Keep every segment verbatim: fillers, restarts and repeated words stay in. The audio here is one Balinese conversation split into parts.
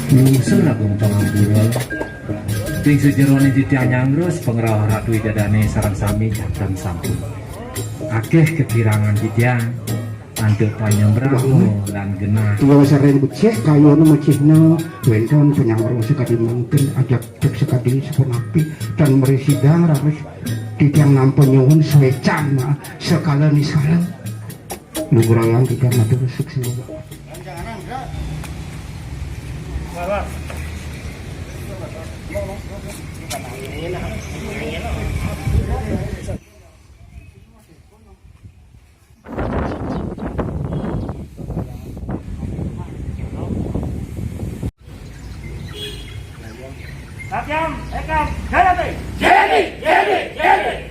Lungsur agung pangampura. Ing sajeroning titiang nyanggrus pangrauh Ratu Ida Dane sareng sami jateng sampun. Akeh kekirangan titiang antuk panyembrama lan genah. Tiang sering becik kayun macihna wenten panyanggrus sakadi mangkin ajak cek sakadi sapunapi tan merisidang raris titiang nampa nyuwun suecan sekala niskala. Nugrayang titiang matur suksma. Satyam, ekam, jayate! Jayate! Jayate! Jayate!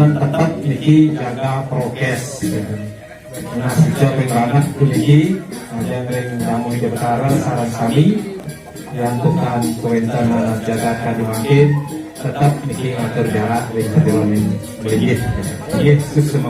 Tetep niki jaga prokes, ya. Nah, sejak ping banget puniki, ajeng ring tamu Ida Betara sareng sami, yantukan kawéntenan jagat kadi mangkin, tetep niki ngatur jarak ring sajeroning mlinggih. Nggih, suksma.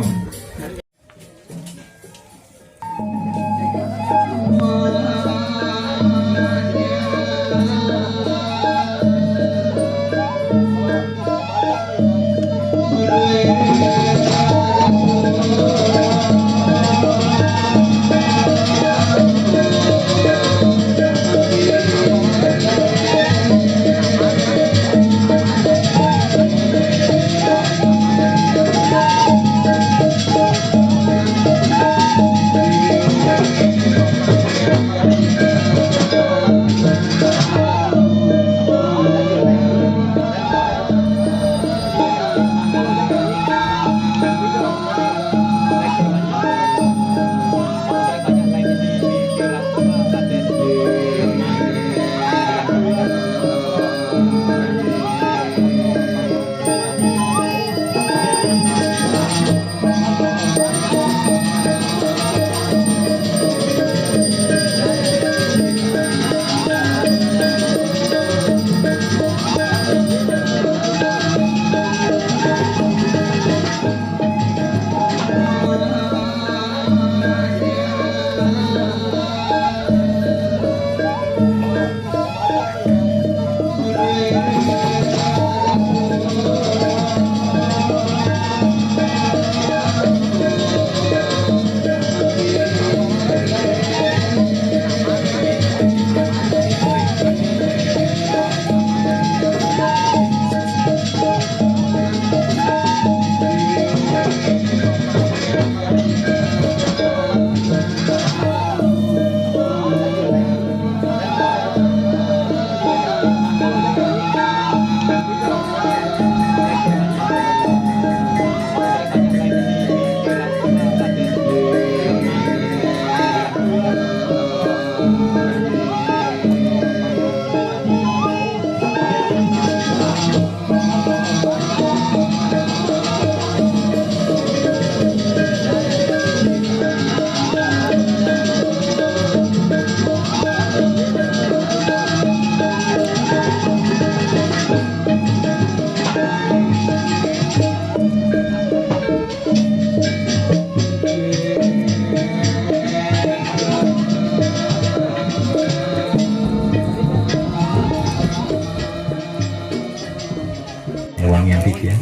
Wangian titiang.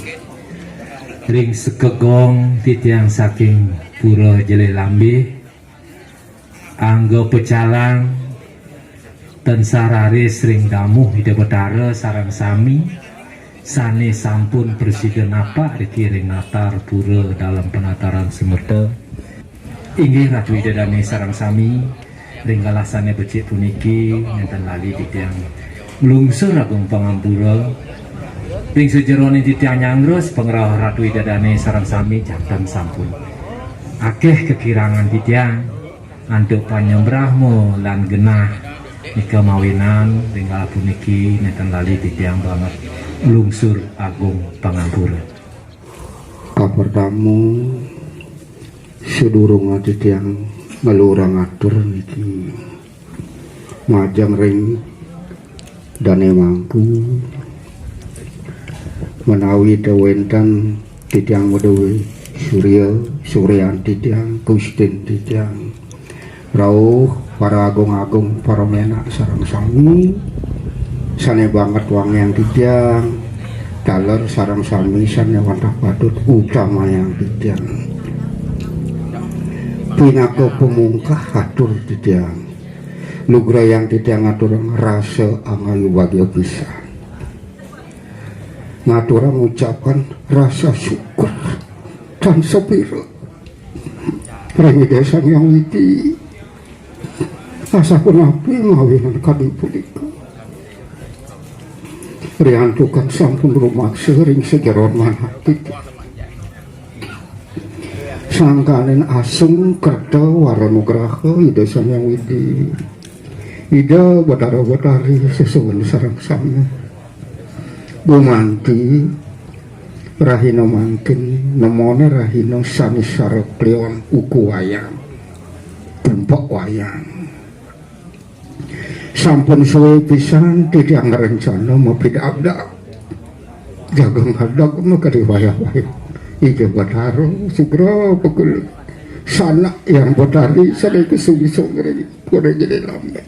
Ring sekegong titiang saking Pura Jelih Lambih, angga pecalang, tansah raris ring damuh Ida Betara sareng sami, sané sampun prasida napak riki ring natar pura Dalem Penataran Semeta. Inggih Ratu Ida Dané sareng sami, ring galah sané becik puniki nénten lali titiang nglungsur agung pangampura. Ring sajeroning titiang nyanggra pangrauh Ratu Ida Dané sareng sami janten sampun akéh kakirangan titiang antuk panyembrahma lan genah nika mawinan ring galah puniki nénten lali titiang banget nglungsur agung pangampura. Kapertama, sadurung titiang ngelurang atur niki majeng ring Dané Mangku, menawi té wénten titiang madué surya, suryan titiang, gustin titiang, rauh para agung-agung, para ménak sareng sami, sané banget wangiang titiang, taler sareng sami sané wantah patut utamayang titiang. Pinaka pamungkah atur titiang, lugrayang titiang ngaturang rasa angayu bagia pisan. Ngaturang ucapan rasa syukur tan sepira ring Ida Sang Hyang Widi. Asapunapi mawinan kadi punika. Riantukan sampun rumaksa ring sajeroning manah titiang. Sangkaning asung kerta waranugraha Ida Sang Hyang Widi, Ida Batara Batari sesuwun sareng sami. Gumanti Rahina mangkin nemona rahina sane sara kliwon uku wayang. Tumpek wayang. Sampun suwe pisan titiang rencana mapidabdab. Jagang hadak makadi wayah-wayah. Ija Batara sugra pekul. Sanak yang Batari sane kesungsung ring pada jene lambe.